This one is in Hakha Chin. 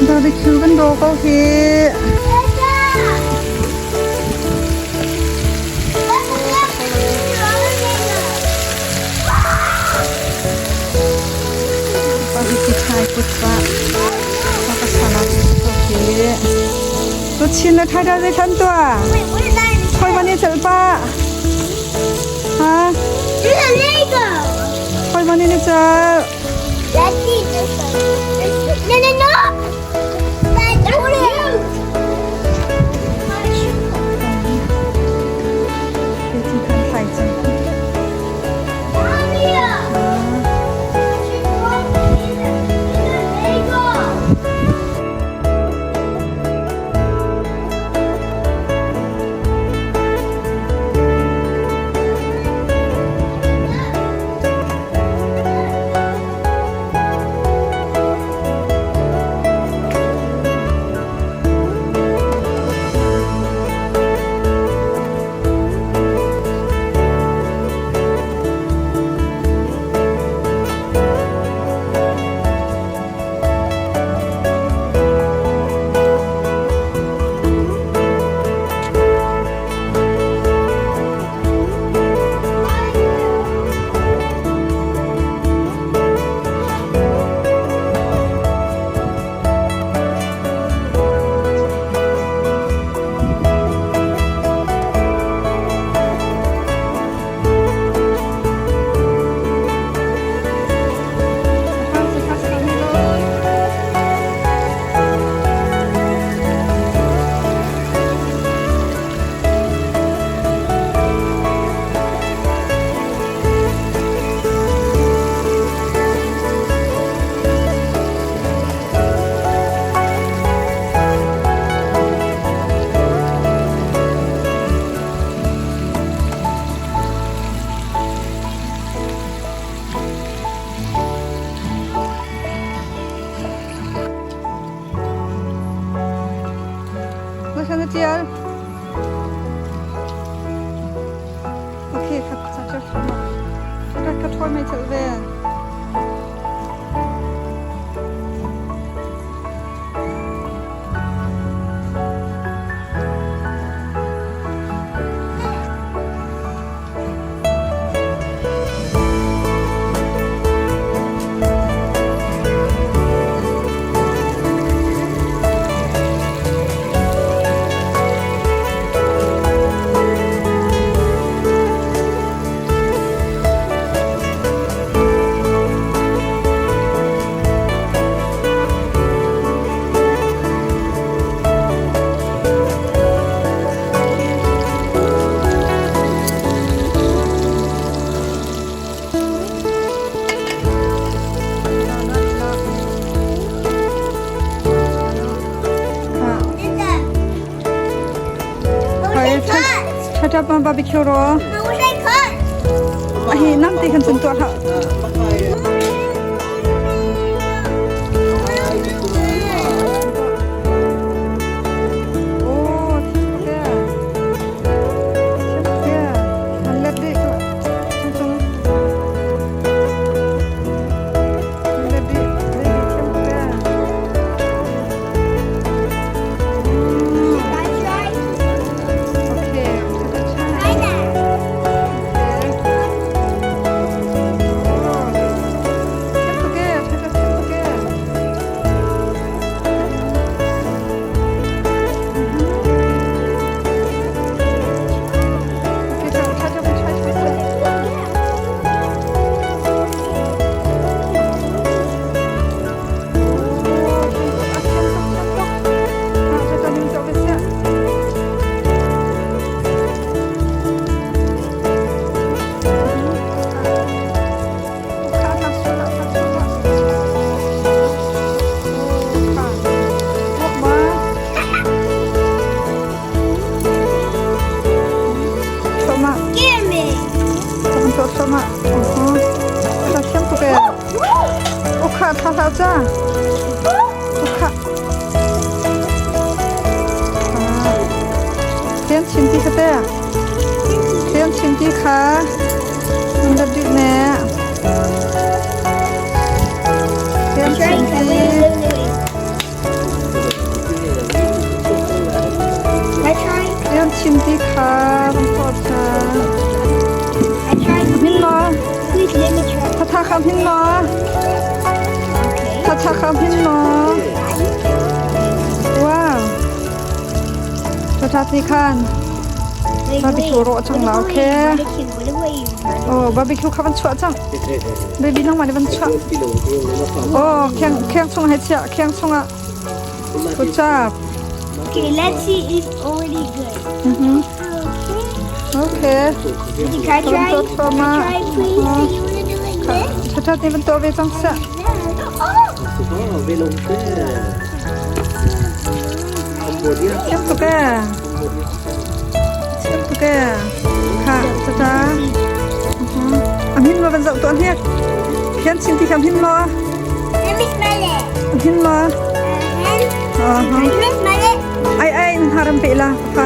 Barbecue kan daw ko hi. Barbecue thai put pa. Pa salad ko hi. Tu chin le thai da zei than tua. Khoi mani chal pa. Ha? Khoi mani ni chal. Let's eat this one. No, no, no! That's you! Na na tial. Okay, khat sa cha thama. Khat ka thoi mai chal ve. Tha pa barbecue ro. Ahi nam ti kan chun to ha. Oh, Cha kham hin maw? Cha cha kham hin maw? Wow. Cha cha ti khan. Barbecue rawh cang la okay. Oh, barbecue kha van chuah cang. Baby nangmah nih van chuah. Oh, kheng kheng chung hai chia, kheng chungah. Good job. Okay, let's see if already good. Okay. Can I try? Can Can I try, please? Do you want to do like this? Cha cha ti van to ve cang sa. Oh! Thiam tuk e. Thiam tuk e. Kha, cha cha. A hmin ma van zoh tuan hek. Khian chin ti kham hin ma. Let me smell it. Hin ma. Uh-huh. Can I smell it? Ai ai haram pe la pa.